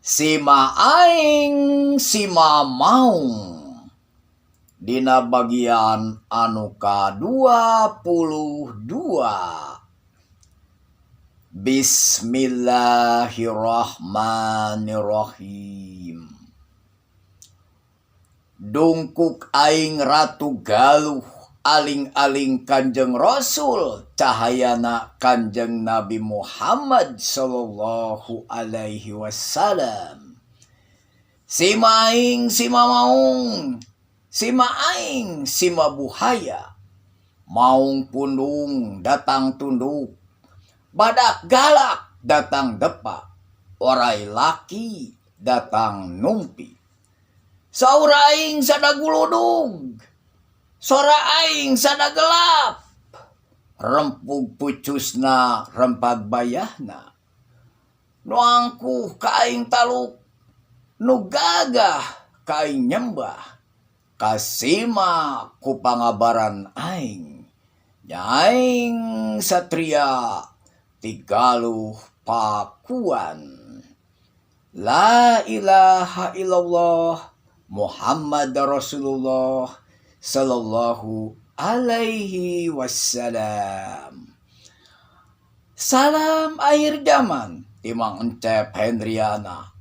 Sima aing sima maung dina bagian anu ka-22. Bismillahirrahmanirrahim. Dungkuk aing Ratu Galuh aling-aling Kanjeng Rasul cahayana Kanjeng Nabi Muhammad sallallahu alaihi wasallam. Sima aing sima maung, sima aing sima buhaya. Maung pundung datang tunduk, badak galak datang depak, oray laki datang numpi. Saur aing sada guludug, sora aing sada gelap. Rempug pucusna rempag bayahna. Nu angkuh ka aing taluk, nu gagah ka aing nyembah. Kasima ku pangabaran aing. Nya aing satria ti Galuh Pakuan. La ilaha illallah Muhammad Rasulullah sallallahu alaihi wasallam. Salam akhir zaman ti Mang Encep Hendriana.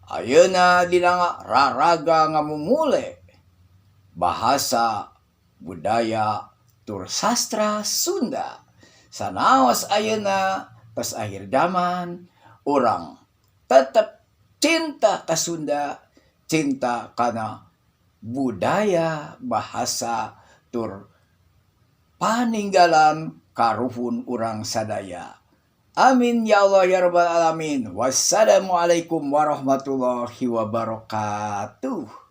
Ayeuna dina raraga ngamumule bahasa, budaya, tur sastra Sunda. Sanaos ayeuna tos akhir zaman, urang tetep cinta ka Sunda, cinta kana budaya, bahasa, tur paninggalan karuhun urang sadaya. Amin ya Allah ya rabbal alamin. Wassalamualaikum warahmatullahi wabarakatuh.